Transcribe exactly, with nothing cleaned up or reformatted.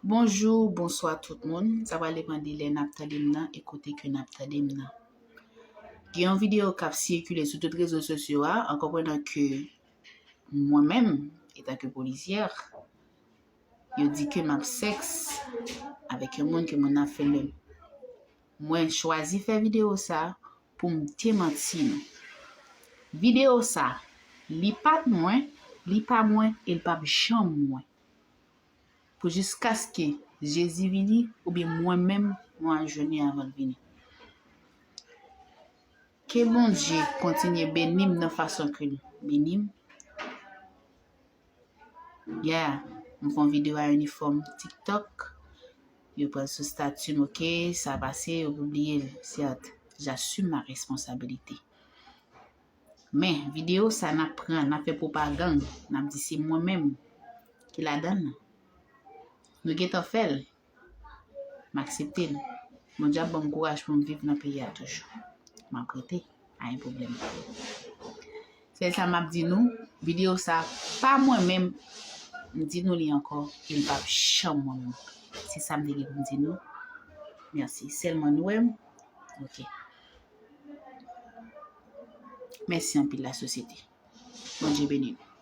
Bonjou, bonswa tout moun. Sa pral depann de lè n ap tande m nan e kote ke n ap tande m nan. Gen yon videyo k ap sikile sou tout rezo sosyo a, an konprannan ke mwen menm, etanke polisyè, yo di ke m ap sèks avèk yon moun ke moun nan ap filme m. Mwen chwazi fè videyo sa pou m demanti nou. Videyo sa, li pa t mwen, li pa mwen, e l p ap janm mwen. Pou jiskaske Jezi vini, oubyen mwen menm, mwen al jwenn li avan l vini. Ke Bondye kontinye beni m nan fason ke l beni m. Yeah, m fè yon videyo a inifòm TikTok. Yo pran sou stati m, ok, sa pase, yo pibliye l, sèt. J'assume ma responsabilité. Men, videyo sa n ap pran, n ap fè pwopagann, n ap di se mwen menm ki ladan l. Nou gentan fè l. M aksepte l. Bondye ap ban m kouraj pou m viv nan peyi a toujou. M ap rete. Pa gen pwoblèm. Sèl sa m ap di nou, videyo sa pa mwen menm, m di nou li ankò, e l p ap janm mwen menm. Se sa m te gen pou m di nou. Mèsi. Sèlman nou wè m. Ok. Mèsi anpil, lasosyete. Bondye beni nou.